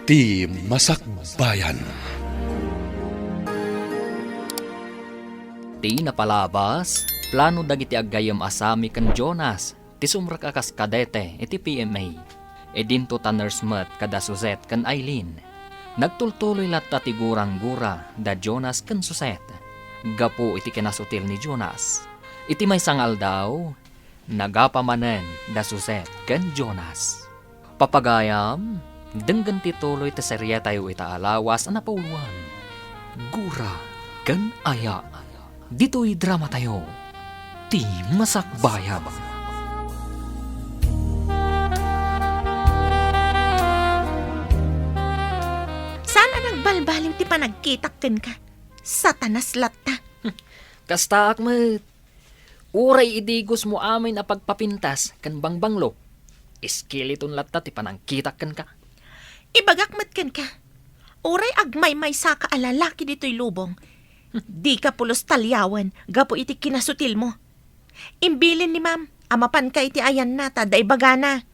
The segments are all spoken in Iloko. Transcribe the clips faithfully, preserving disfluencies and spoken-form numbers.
Ti Masakbayan. Ti napalabas, plano dagiti aggayyem a sami ken Jonas ti sumrek a kas kadete iti P M A. Idinto ta nurse met kada Suzette ken Aileen. Nagtultuloy latta ti gura-gura da Jonas ken Suzette gapu iti kinasutil ni Jonas. Iti maysa nga aldaw, nagapa manen da Suzette ken Jonas. Papagayam, denggen ti tuloy ti serietayo ita a lawas a napauluan, Gura ken Aya. Ditoy dramatayo, Ti Masakbayan. Saan a nagbalbaliw ti panagkitak kenka? Satanas latta. Kastaak met. Uray idigosmo amin a pagpapintas ken bangbanglo, skeleton latta ti panangkitak kenka. Ibagak met kenka, uray agmaymaysaka a lalaki ditoy lubong, dika pulos taliawen gapu iti kinasutilmo. Imbilin ni Ma'am a mapanka iti ayanna ta adda ibagana.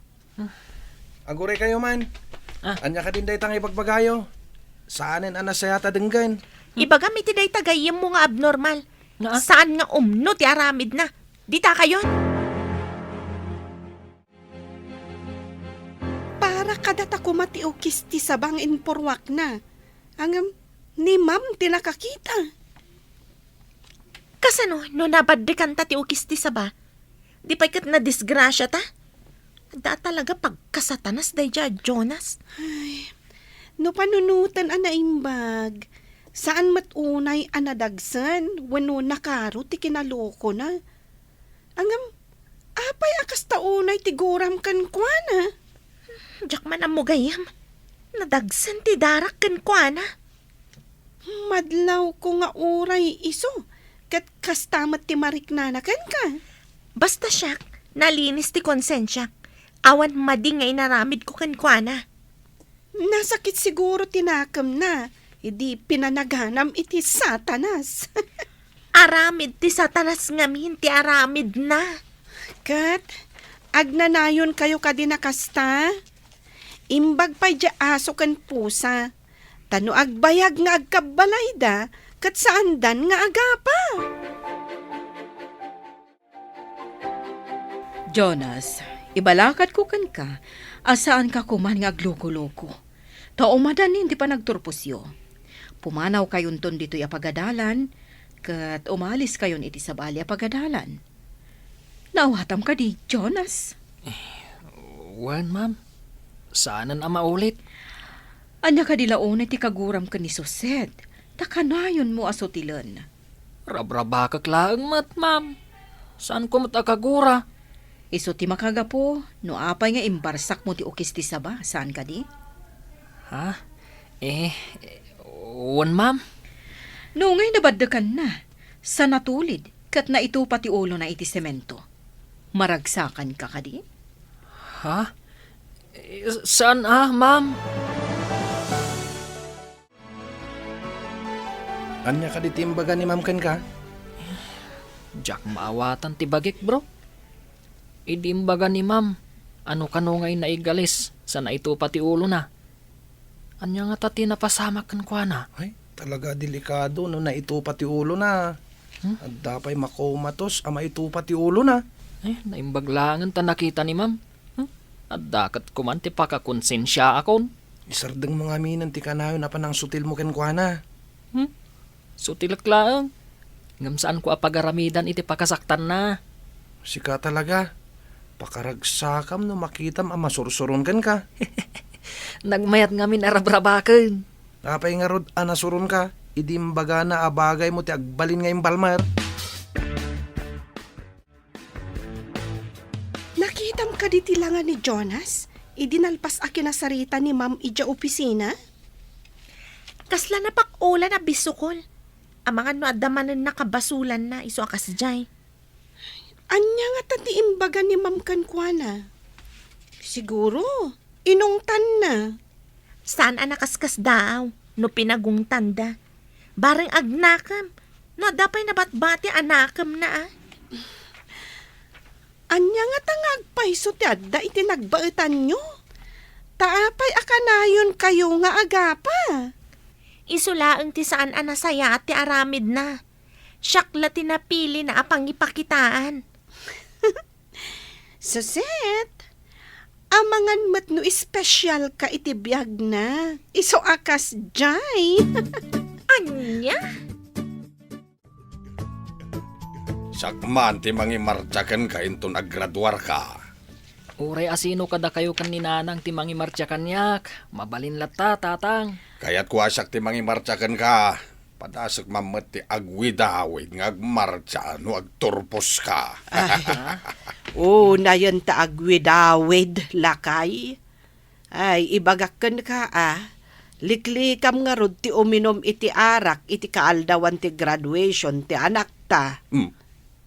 Aguraykayo man. Ah. Ania kadin dayta nga ibagbagayo? Saanen a nasayaat a denggen. Ibagam iti dayta gayyemmo nga abnormal. Nga? Saan nga umno ti aramidna. Dita kayon. Para kadata koma ti ukis ti saba nga impurwakna. Ngem, ni Ma'am ti nakakita. Kasano no nabaddekanta ti ukis ti saba? Di pay ket nadisgrasiata? Adda talaga pagkasatanas daydiay a Jonas. Ay, no panunoten a naimbag, saan met unay a nadagsen wenno nakaro ti kinalokona. Ngem, apay a kasta unay ti guram kenkuana? Diak man ammo gayyem. Nadagsen ti darak kenkuana. Madlawko nga uray isu, ket kasta met ti mariknana kenka. Basta siak, nalinis ti konsensiak. Awan madi nga inaramidko kenkuana. Nasakit siguro ti nakemna idi pinanaganam iti Satanas. Aramid ti Satanas ngamin ti aramidna. Ket agnanayonkayo kadi a kasta? Imbag pay diay aso ken pusa. Ta no agbayag nga agkabbalayda, ket saandan nga agapa. Jonas, ibalakadko kenka a saanka koman nga aglukoloko. Ta umadanin ti panagturposyo. Pumanawkayonton ditoy a pagadalan, ket umaliskayon iti sabali a pagadalan. Naawatam kadi, Jonas? Wen, ma'am. Saanen a maulit. Ania kadi la unay ti kaguram ken ni Suzette? Ta kanayonmo a sutilen. Rabrabakek laeng met, ma'am. Saanko met a kagura. Isu ti makagapu no apay nga imbarsakmo ti ukis ti saba, saan kadi? Ha? Eh, wen, ma'am. No ngay nabaddekanna, sa natulid ket naitupa ti ulona iti semento. Maragsakanka kadi? Ha? Eh, saan a, ma'am? Ania kadi ti imbaga ni Ma'am kenka? Diak maawatan ti bagik, bro. Idi imbaga ni Ma'am, ano kano nga inaigalis sa naitupa ti ulona. Ania ngata ti napasamak kenkuana? Ay, talaga delikado no naitupa ti ulona. Hmm? Adda pay makomatos a maitupa ti ulona. Eh, naimbag laengen ta nakita ni Ma'am. Hmm? Adda ket koman ti pakakonsensiaakon. Isardengmo ngaminen ti kanayon a panangsutilmo kenkuana. Hmm? Sutilek laeng. Ngem saanko a pagaramidan iti pakasaktanna. Sika talaga. Pakaragsakam no makitam a masursuron kenka. Nagmayat ngamin a rabrabaken. Apay ngarud a nasuronka, idi imbagana a bagaymo ti agbalin nga imbalmet? Nakitam kadi ti langa ni Jonas idi nalpas a kinasarita ni Ma'am idiay opisina? Kasla napak-olan a bisukol. Amangan no adda manen nakabasulanna isu a kasdiay. Ania ngata ti imbaga ni Ma'am kenkuana? Siguro, inungtanna. Saan a nakaskasdaaw no pinagungtanda. Bareng agnakem no adda pay nabatbati a nakemna a. Ania ngata nga agpayso ti adda iti nagbaetanyo? Ta apay a kanayonkayo nga agapa? Isu laeng ti saan a nasayaat ti aramidna. Siak la ti napilina a pangipakitaan. Suset, amangan met no espesyalka iti biagna. Isu a kasdiay. Ania? Siak man ti mangimartsa kenka inton aggraduarka. Uray asino kadakayo ken ni Nanang ti mangimartsa kaniak, mabalin latta, Tatang. Kayatko a siak ti mangimartsa kenka. Padasek man met ti agwidawid nga agmartsa no agturposka. Ay, unayen ta agwidawid, lakay. Ay, ibagak kenka, a, liklikam ngarud ti uminum iti arak iti kaaldawan ti graduation ti anakta. Hmm.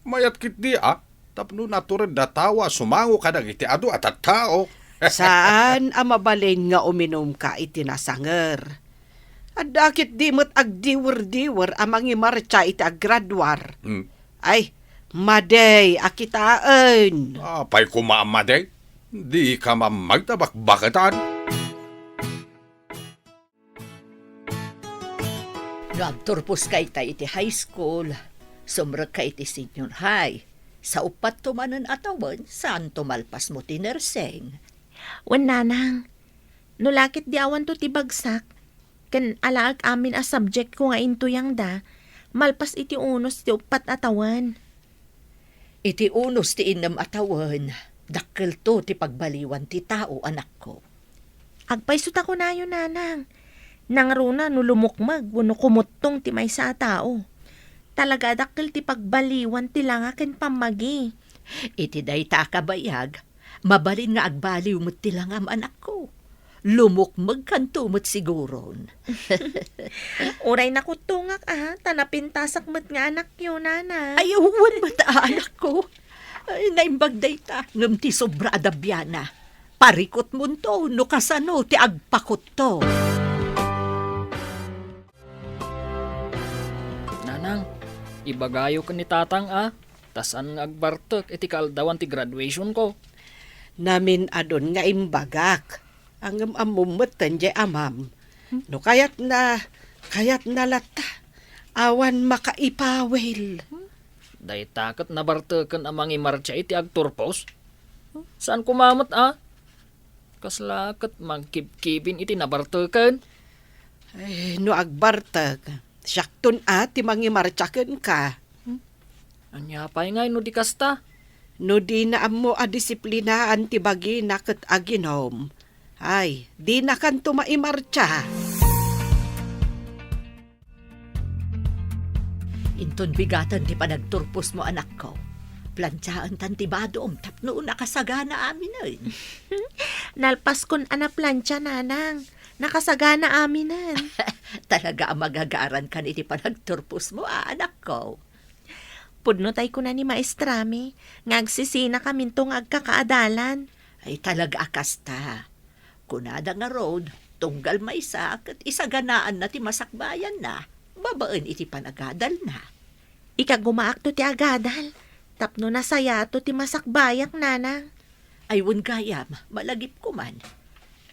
Mayat ketdi, a, tapno natured a tao a sumango kadagiti adu a tattao. Saan a mabalin nga uminumka iti nasanger. Adda ketdi met agdiwer-diwer a mangimartsa iti aggraduar. Hmm. Ay, madey a kitaen. Apay koma a madey? Dika mammayta bakbaketan. No agturposka ita iti high school, sumrekka iti senior high. Sa uppat to manen a tawen, saanto malpasmo ti nursing. Wen, Nanang, no la ketdi awanto ti bagsak, ken alaek amin a subject ko nga intuyangda, malpas iti unos ti uppat a tawen. Iti unos ti innem a tawen, dakkelto ti pagbaliwan ti tao, anakko. Agpayso ta kunayo, Nanang. Nangruna no lumukmeg wenno kumuttong ti maysa a tao. Talaga a dakkel ti pagbaliwan ti langa ken pammagi. Iti dayta a kabayag, mabalin nga agbaliw met ti langam, anakko. Lumukmegkanto met siguron. Uray nakuttongak, a, ta napintasak met nga anakyo, Nanang. Ay, wen met, a, anakko. Ay, naimbag dayta, ngem ti sobra a dabiana. Parikutmonto no kasano ti agpakutto. Nanang, ibagayo ken ni Tatang, a, ta saan nga agbartek iti kaaldawan ti graduation ko. Namin-adun nga imbagak. Ngem ammom metten diay amam. Hmm? No kayatna, kayatna latta. Awan makaipawil. Hmm? Dayta ket nabarteken a mangimartsa iti agturpos? Hmm? Saan koma met, a? Kasla ket mangkibkibin iti nabarteken? Eh, no agbartek, siakton a ti mangimartsa kenka. Hmm? Ania pay ngay no di kasta? No dina ammo a disiplinaan ti bagina ket aginom, ay, dinakanto maimartsa. Inton bigaten ti panagturposmo, anakko, plantiaentan ti badom tapno nakasagana aminen. Nalpaskon a naplantia, Nanang. Nakasagana aminen. Talaga a magagarankan iti panagturposmo, a, anakko. Pudno tay kuna ni maestrami nga agsisinakaminto nga agkakaadalan. Ay, talaga a kasta. Kunada ngarud, tunggal maysa ket isaganaanna ti masakbayanna babaen iti panagadalna. Ikagumaakto ti agadal, tapno nasayato ti masakbayak, Nanang. Ay, wen gayam, malagipko man.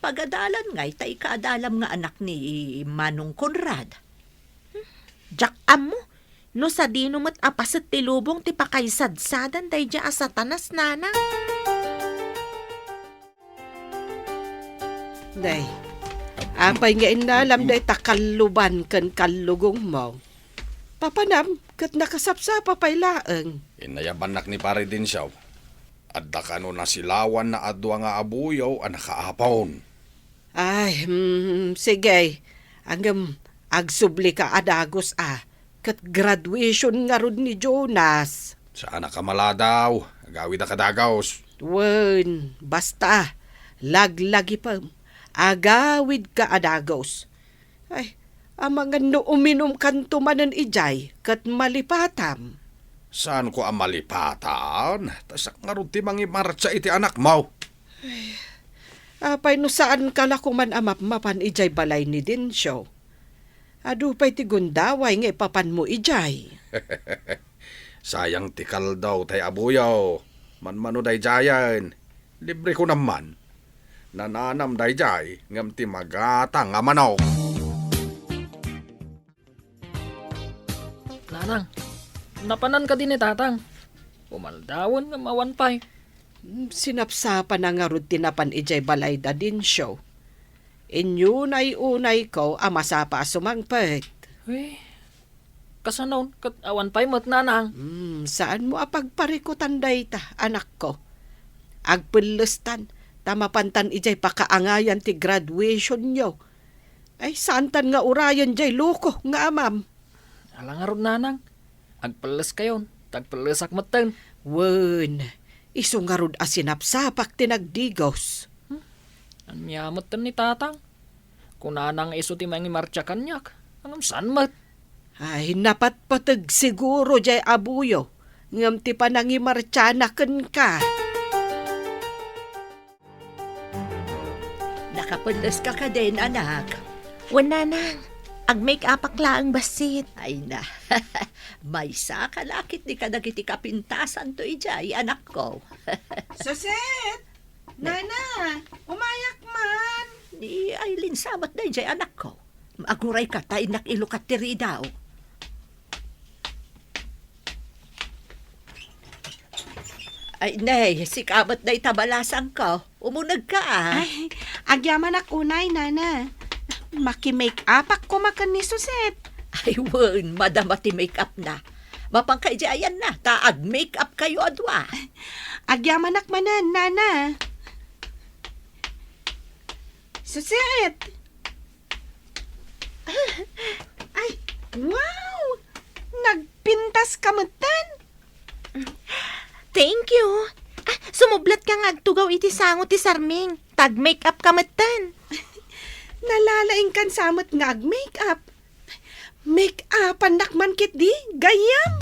Pagadalan ngay ta ikaadalam nga anak ni Manong Conrad. Diak ammo, no sadino met a paset ti lubong ti pakaisadsadan daydiay a Satanas, Nanang. Day, apay nga innalam dayta kalluban ken kallugongmo? Papanam, ket nakasapsapa pay laeng. Inayabannak ni Pare Dencio. Adda kano nasilawanna a dua nga abuyaw a nakaapon. Ay, hmm, sige. Ngem, agsublika a dagus a. Ket graduation ngarud ni Jonas. Saanak a maladaw. Agawidak a dagus. Wen, basta, laglagipem. Agawidka a dagus. Ay, amangan no uminumkanto manen idiay, ket malipatam. Saanko a malipatan? Ta siak ngarud ti mangimartsa iti anakmo. Ay, apay no saanka la koman a mapmapan idiay balay ni Dencio? Adu pay ti gundaway nga ipapanmo idiay. Sayang ti kaldaw tay abuyaw. Manmano daydiayen. Libre ko naman. Nananam daydiay ngem ti magatang a manok. Nanang, napanan kadi ni Tatang? Umaldawen ngem awan pay. Hmm, sinapsapana ngarud ti napan idiay balay da Dincio. Inyunay-unayko a masapa a sumangpet. Uy, kasano ket awan pay met, Nanang? Hmm, saanmo a pagparikutan dayta, anakko. Agpellestan, ta mapantan idiay pakaangayan ti graduationyo. Ay, saantan nga urayen diay loko nga amam. Ala ngarud, Nanang. Agpelleskayon, ta agpellesak metten. Wen, isu ngarud a sinapsapak ti nagdigos. Hmm? Ania metten ni Tatang? Kunana nga isu ti mangimartsa kaniak. Ngem saan met? Ay, napatpateg siguro diay abuyo, ngem ti panangimartsana kenka. Nakapelleska kadin, anak? Wen, Nanang. Ag-make-upak laeng bassit. Ay na, maysa ka la ketdi kadagiti kapintasanto idiay, anakko. Suset! Nana, umayak man! Ni Aileen sa met daydiay, anakko. Agurayka ta innak ilukat ti ridaw. Ay, ne, sika met dayta balasangko. Umunegka, a. Ay, agyamanak unay, Nana. Maki-make-upak koma ken ni Suset. Ay, wen, madama ti make-up na. Mapanka idiay ayanna, ta ag-make-up kayo a dua. Agyamanak manen, Nana. Suset! Ay, wow! Nagpintas ka metten? Thank you. Ah, sumublat ka nga agtugaw iti sango ti sarming. Tag-make-up ka metten. Nalalaing kan sa met nga ag-make-up. Make-upan nak man ketdi, gayyem.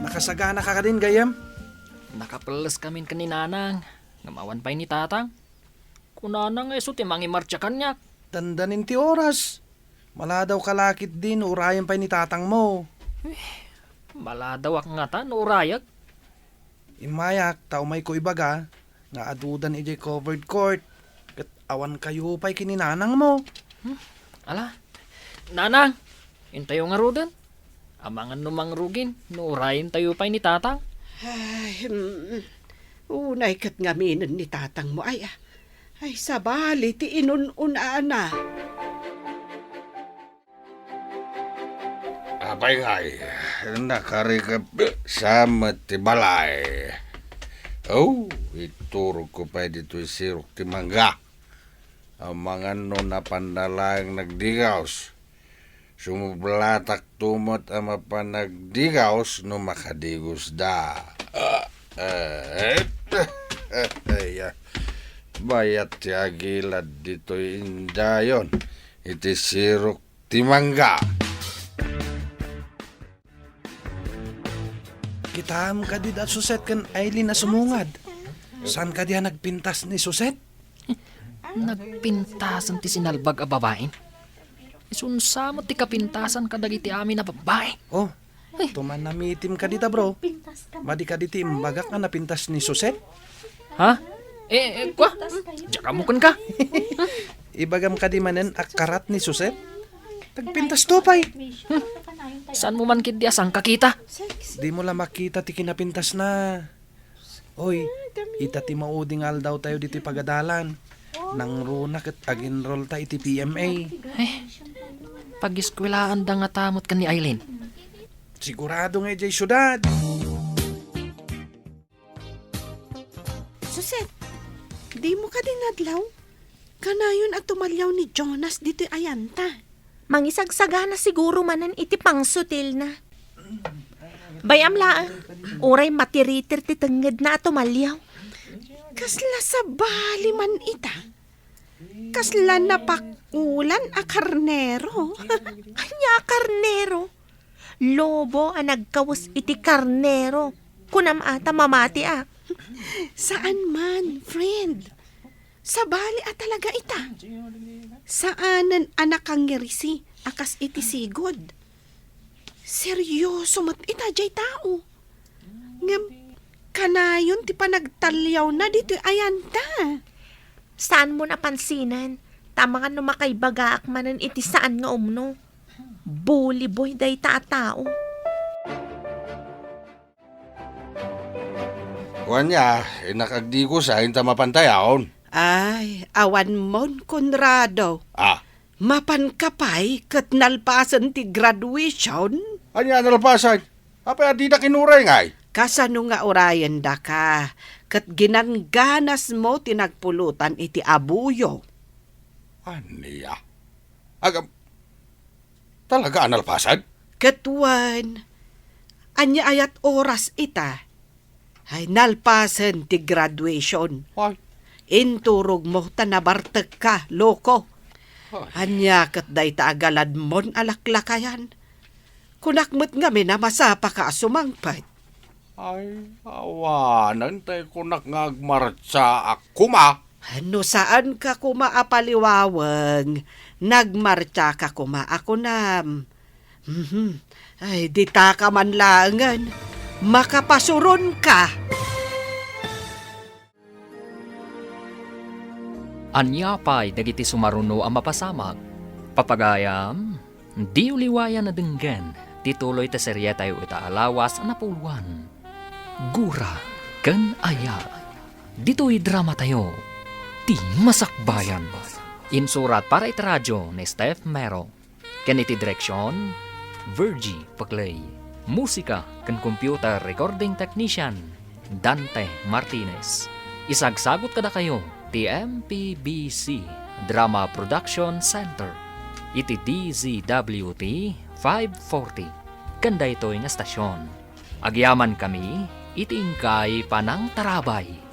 Nakasagana ka kadin, gayyem? Nakapelles kamin ken ni Nanang, ngem awan pay ni Tatang. Kunana nga isu ti mangimartsa kaniak. Dandanin ti oras. Maladaw ka la ketdi no urayen pay ni tatangmo. Eh, maladawak ngata no urayek? Immayak ta umayko ibaga nga adudan idiay covered court ket awan kayo pay ken ni nanangmo. Hmm? Ala, Nanang, intayo ngaruden. Amangan no mangrugin no urayen tayo pay ni Tatang. Ay, hmm. Unay ket ngaminen ni tatangmo ay, ah. Ay, sabali ti inun-unana. Apay ngay, nakarikep sa met ti balay. Oh, iturogko pay ditoy sirok ti mangga. Amangan no napan na laeng nagdigaws. Sumublatak to met a mapan nagdigaws no makadigosda. Ah, eh, ay, ah. Bayat ti agilad ditoy indayon iti sirok ti mangga. Kitaem kadi da Suset ken Aileen a sumungad. Saan kadi a nagpintas ni Suset? Nagpintasan ti sinalbag a babaen. Isunsa met ti kapintasan kadagiti amin a babbai. Oh, tuman namitim kadi ta, bro. Madi kadi ti imbagak a napintas ni Suset? Ha? Eh, eh, kwa? Diak ammo kenka. Ibagam kadi manen a karat ni Suset? Nagpintas to pay. Hmm. Saan mo man ketdi a sangkakita? Dimo la makita ti kinapintasna. Oy, ita ti maudi nga aldawtayo ditoy pagadalan. Nangruna ket ag-enrollta iti P M A. Eh, pagiskwelaanda ngata met ken ni Aileen? Sigurado nga idiay siudad. Suset, dimo kadi nadlaw? Kanayon a tumaliaw ni Jonas ditoy ayanta. Mangisagsagana siguro manen iti pangsutilna. Bay-am laeng, uray matiritir ti tengngedna a tumaliaw. Kasla sabali man ita. Kasla napakulan a karnero. Ania a karnero? Lobo a nagkawes iti karnero. Kunam a ta mamati a. Saan man, friend. Sabali a talaga ita. Saanen a nakangirisi a kas iti sigud. Seryoso met ita jay tao. Ngem, kanayon ti panagtaliawna ditoy ayanta. Saanmon a pansinen, ta amangan no makaibagaak manen iti saan nga umno. Buliboy dayta a tao. Wen, ania, innak agdigosaen ta mapan ta yaon. Ay, awanmon, Conrado. Ah. Mapanka pay ket nalpasen ti graduation? Ania a nalpasen? Apay a didak inuray ngay? Kasano nga urayendaka ket ginangganasmo ti nagpulutan iti abuyo? Ania? Agam-, talaga a nalpasen? Ket wen, ania ayat oras ita? Ay, nalpasen ti graduation. Ay. Inturogmo ta nabartekka, loko. Ay. Ania ket dayta a galadmon a laklakayan? Kunak met ngamin a masapaka a sumangpet. Ay, awanen, tay kunak nga agmartsa a kuma. No saanka koma a paliwaweng, nagmartsa ka koma a kunam. Mhm. Ay, dita ka man laengen. Makapasuronka. Ania pay dagiti sumaruno a mapasamak? Papagayam, diyo liwayan a denggen ti tuloy ti serietayo ita a lawas a napuloan. Gura ken Ayat. Ditoy dramatayo, ti Masakbayan. Insurat para iti radio ni Steph Mero. Ken iti direksion, Virgie Paclay. Musika ken computer recording technician, Dante Martinez. Isagsagut kadakayo ti M P B C Drama Production Center iti D Z W T five forty. Ken daytoy nga stasyon, agyamankami iti inkay panangtarabay.